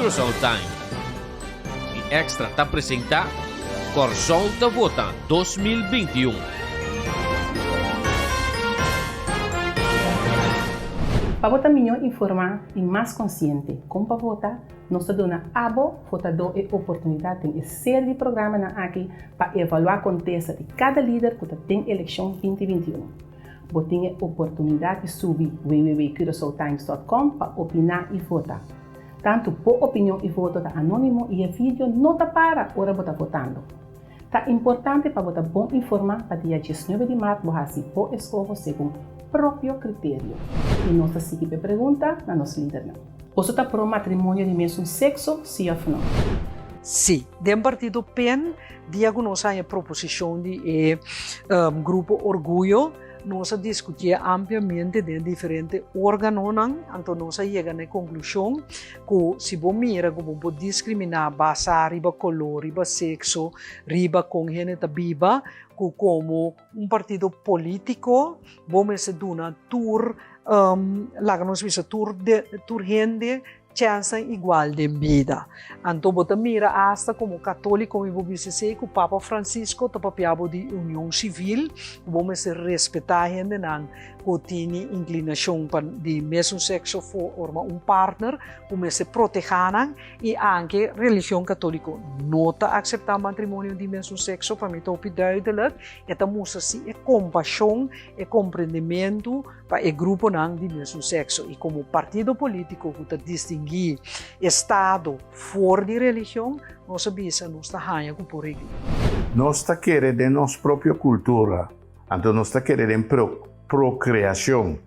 Curaçao Times i Extra ta presentá Kòrsou ta Vota 2021. Pa bo ta mihó informá i mas konsiente kon pa vota, nos ta duna abo, votadó, e oportunidat den e seri di programanan aki pa evaluá kontesta di kada lider ku ta den elekshon 2021. Bo tin e oportunidat di subi www.curaçaotimes.com pa opiná i vota. Tantu bo opinion i voto ta anónimo i e video no ta para ora bo ta votando. Ta importante pa bo ta bon informá pa dia 19 di mart bo hasi bo eskoho segun propio kriterio. I nos ta sigui p'e pregunta na nos lidernan. Boso ta pro matrimonio di mesun sekso, sí òf no? Sí. Den partido pen, dia ku nos haña proposishon di e grupo Orguyo, nos a diskutié ampliamente den diferente órganonan, anto nos a yega na e konklushon ku si bo mira ku bo por diskriminá basá riba koló, riba sekso, riba kon hende ta biba, ku komo un partido polítiko bo mester duna tur, laga nos bisa tur tur hende Chènsnan igual den bida. Anto bo ta mira asta komo katóliko mi bo bisa esei ku Papa Francisco ta papia bo di union sivil, ku bo mester respetá hendenan ku tini inklinashon pa di mesun sekso forma un partner, ku mester protehá nan i anke religion katóliko no ta akseptá matrimonio di mesun sekso, pa mi ta hopi duidelik, e ta mustra si e kompashon, e komprendementu. pa e gruponan di mesun sekso i komo partido polítiko ku ta distinguí estado for di religion, nos a bisa nos ta haña ku por regl'é. Nos ta kere den nos propio kultura, anto nos ta kere den prokreashon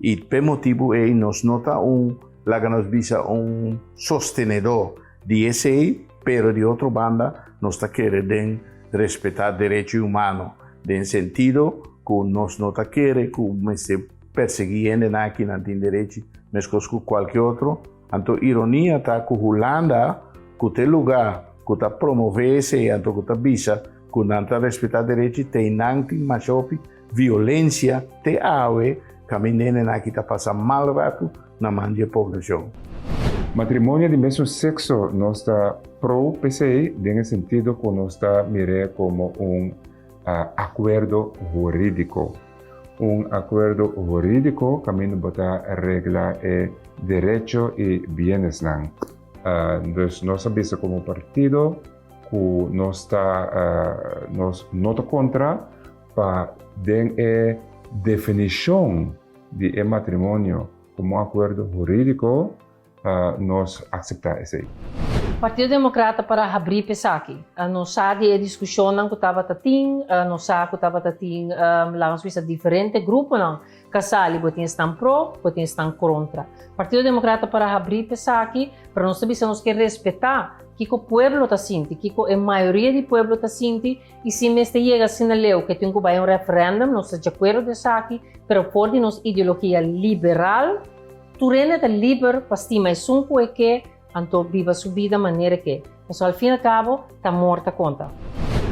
i p'e motibu ei nos no ta un, laga nos bisa, un sostenedó di esei, pero di otro banda nos ta kere den respetá derecho humano den sentido ku nos no ta kere ku mester persegui hendenan aki nan tin derechi meskos ku kualke otro. Anto ironia ta ku Hulanda ku ta e luga ku ta promove esei anto ku ta bisa ku nan ta respeta derechi te nan tin masha hopi violensia te awe kaminda hendenan aki ta pasa mal ratu na man di e poblashon. Matrimonio di mesun sekso nos ta pro p'esei den e sentido ku nos ta mir'é komo un Akuerdo hurídiko. Un akuerdo hurídiko kaminda bo ta regla e derecho i bienesnan. Dus nos a bisa komo partido ku nos ta nos no ta kontra pa den e definishon di e matrimonio komo akuerdo hurídiko nos acepta esey. Partido Democrata para habrí p'esaki. Nos sa di e diskushonnan ku tabata tin, nos sa ku tabata tin, laga nos bisa diferente gruponan ku a sali, bo tin esnan pro, bo tin esnan kontra. Partido Democrata para habrí p'esaki, pero nos ta bisa nos ke respetá kiko pueblo ta sinti, kiko e mayoria di pueblo ta sinti i si mester yega asina leu ke tin ku bai un referendum, nos ta djakuerdo di esaki, pero for di nos ideologia liberal, Tur hende ta liber pa stima esun ku e ke, anto biba su bida manera e ke. Pasobra al fin al kabo, ta amor ta konta.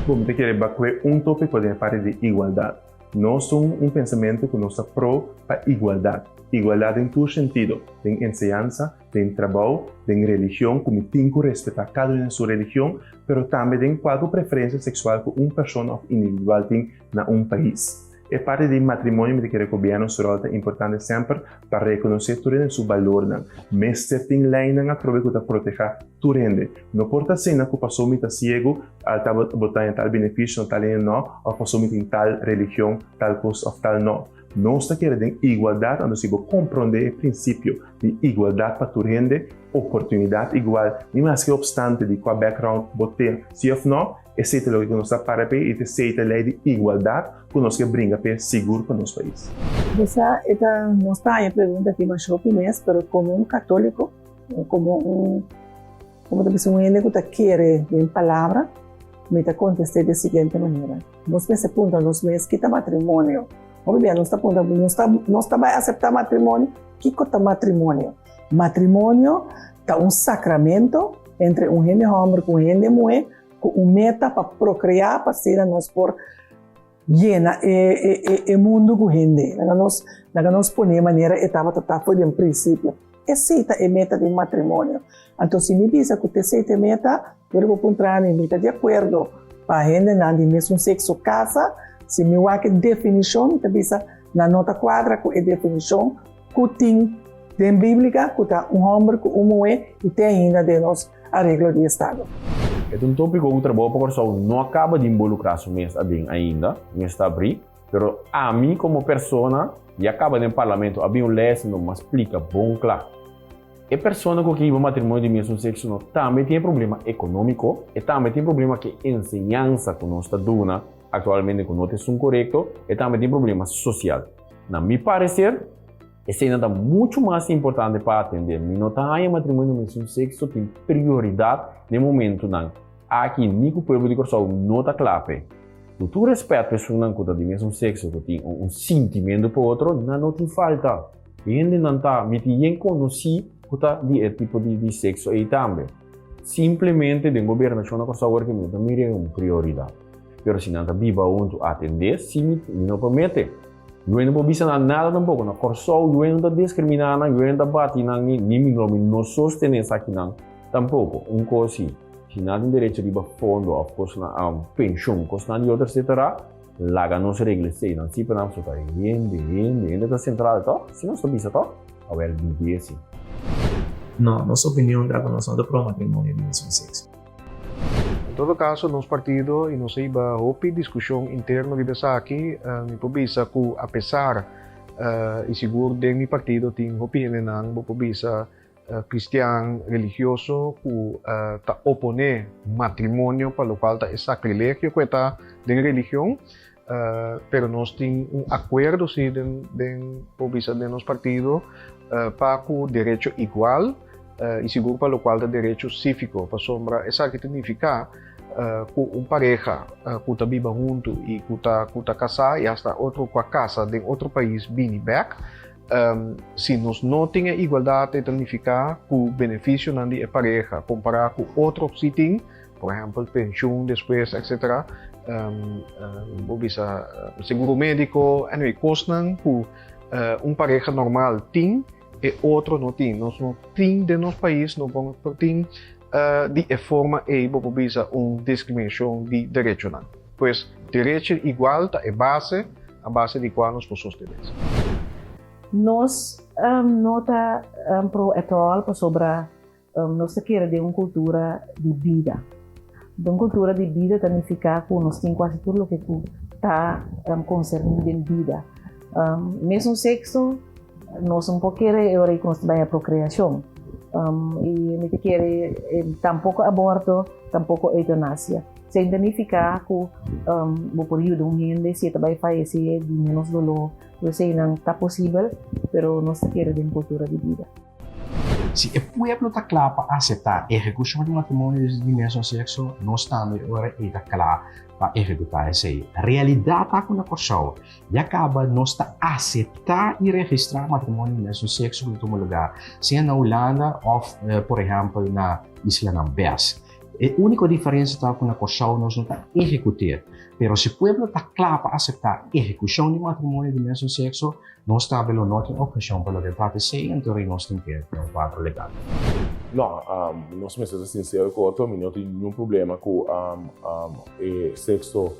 Bo, mi ta kere bakue un topiko den e parti di igualdat. Nos un un pensamentu ku nos ta pro pa igualdat. Igualdat den tur sentido, den enseñansa, den trabou, den religion, ku mi tin ku respetá kada un den su religion, pero tambe den kualke preferensia seksual ku un persona òf individual tin na un pais. E parti di matrimonio mi ta kere gobièrnu su ròl ta importante semper pa rekonosé tur hende su balornan. Mester tin leinan atrobe ku ta protehá tur hende. No por ta asina ku paso mi ta siegu al ta bo ta haña tal benefisio tal hende nò òf paso mi tin tal religion tal kos òf tal nò. Nos ta kere den igualdat anto si bo komprondé e prinsipio di igualdat pa tur hende, oportunidat igual, ni maske opstante di kua background bo tin si òf nò, Esei ta loke ku nos ta para p'e i esei ta lei di igualdat ku nos ke bringa p'e sigur pa nos pais. Bo sa, e ta, nos ta haña pregunta aki masha hopi mes, pero komo un katóliko, komo un, komo ta bisa, un hende ku ta kere den palabra, mi ta kontest'é di e siguiente manera, Nos mester puntra nos mes ki ta matrimonio. Hopi bia nos ta puntra, nos ta, nos ta bai aseptá matrimonio? Kiko ta matrimonio? Matrimonio ta un sakramento entre un hende hòmber ku un hende muhé ku un meta pa prokreá pa asina nos por yena e e e mundu ku hende. Laga nos laga nos pone manera e tabata ta for di un prinsipio. Esei ta e meta di un matrimonio. Anto si mi bisa ku ta esei ta e meta, dor bo puntra mi, mi ta di akuerdo pa hendenan di mesun sekso kasa? Si mi wak e definishon, mi ta bisa nan no ta kuadra ku e definishon ku tin den Bíblika, ku ta un hòmber ku un muhé i te ainda den nos areglo di estado. E ta un tópiko ku Trabou pa Kòrsou no a kaba di inbolukrá su mes aden ainda, mes ta abrí, pero ami komo persona ya kaba den parlamento a bin un lès no mas splika bon kla. E persona ku ke hiba matrimonio di mesun sekso no tambe tin e problema ekonómiko, e tambe tin problema ku e enseñansa ku nos ta duna aktualmente ku no ta esun korekto, e tambe tin problema sosial. Na mi pareser, eseinan ta muchu mas importante pa atendé. Mi no ta haña matrimonio di mesun sekso tin prioridat den momentunan aki ni ku pueblo di Kòrsou no ta kla p'e. Ku tur rèspèt pa esunnan ku ta di mesun sekso ku tin un sintimentu pa otro, nan no tin falta. Hendenan ta miti yen konosí ku ta di e tipo di sekso ei tambe. Simplemente den gobernashon na Kòrsou awor ke mi no ta mira e un prioridat. Pero si nan ta biba huntu atendé si mi no por mete. Yue no por bisa nan nada tampoko. Na Kòrsou yue no ta diskriminá nan, yue no ta bati nan ni ni mi no mi no sostené esakinan tampoko. Un kos si, si nan tin derecho riba fondo òf kosnan penshon, kosnan di otro etsetera, Laga nos regla esei nan si pa nan so ta hende, hende, hende ta sentral toch? Si nos ta bisa toch? Awel bibi esi. No, nos opinion ta ku nos no ta pro matrimonio di mesun sekso. En todo kaso nos partido i nos a hiba hopi diskushon interno riba esaki. Mi por bisa ku apesar i sigur den mi partido tin hopi hendenan bo por bisa Kristian religioso ku ta oponé matrimonio pa lokual ta e sakrilegio ku e ta den religion, pero nos tin un akuerdo si den den por bisa den nos partido pa ku derecho igual i sigur pa lokual ta derecho síviko, pasobra esaki ta nifiká ku un pareha ku ta biba huntu i ku ta ku ta kasá i asta otro ku a kasa den otro pais bini bèk. Si nos no tin e igualdat e ta nifiká ku benefisionan di e pareha kompará ku otro si tin, por ehèmpel penshun despues etsetera, bo bisa seguro médiko, anyway kosnan ku un pareha normal tin e otro no tin. Nos no tin den nos pais no por tin di e forma ei bo por bisa un diskriminashon di derechonan. Pues derecho igual ta e base a base di kua nos por sostené. Nos no ta pro at all pasobra nos ta kere den un kultura di bida. Den un kultura di bida ta nifiká ku nos tin ku hasi tur loke ku ta konserní den bida. Mesun sekso nos no por kere e ora ei ku nos ta bai a prokreashon. I mi ta kere tampoko aborto, tampoko eutanasia. Esei ta nifiká ku bo por yuda un hende si e ta bai fayesé di ménos doló. Tur eseinan ta posibel, pero nos ta kere den kultura di bida. Si e pueblo ta kla pa aseptá ehekushon di matrimonio di mesun sekso, nos tambe e ora ei ta kla pa ehekutá esei. Realidat ta ku na Kòrsou ya kaba nos ta aseptá i registrá matrimonio di mesun sekso ku ta tuma lugá sea na Hulanda òf por ehèmpel na islanan bes. E úniko diferensia ta ku na Kòrsou nos no ta ehekut'é. Pero si pueblo ta kla pa aseptá ehekushon di matrimonio di mesun sekso, nos tambe lo no tin opheshon pa loke trata esei, anto rei nos tin ke den un kuadro legal. No, nos mester ta sinsero ku otro, mi no tin niun problema ku e sekso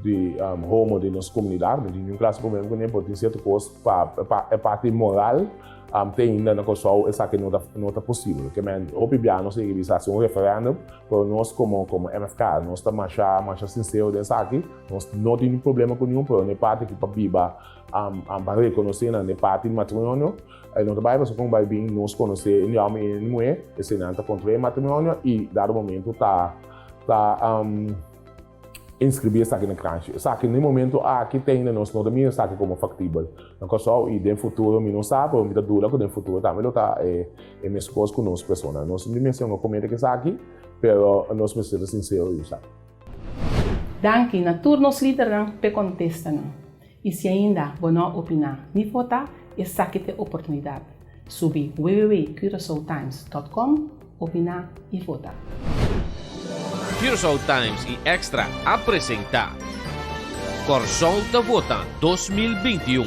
di homo den nos komunidat, mi no tin niun klase problema kuné, pero tin sierto kos pa e parti moral te ainda na Kòrsou esaki no ta no ta posibel. Ke men hopi bia nos a yega bisa hasi un referèndum, pero nos komo komo MFK nos ta masha masha sinsero den esaki, nos no tin problema ku niun, pero na e parti ku pa biba pa rekonosé nan e parti di matrimonio e no ta bai pasobra kon bai bin nos konosé e hòmber i e muhé, eseinan ta kontraé matrimonio i dado momento ta ta. Inskribí esaki na kranshi. Esaki na e momento aki te ainda nos no ta mira esaki komo faktibel na Kòrsou i den futuro mi no sa pero mi ta duda ku den futuro tambe lo ta e e meskos ku nos persona. Nos mi mester no komenta ku esaki pero nos mester ta sinsero di esaki. Danki na tur nos lidernan p'e kontestanan. I si ainda bo no a opiná ni votá, esaki t'e oportunidat. Subi www.curaçaotimes.com, opiná i vota. Curaçao Times i Extra a presentá Kòrsou ta vota 2021.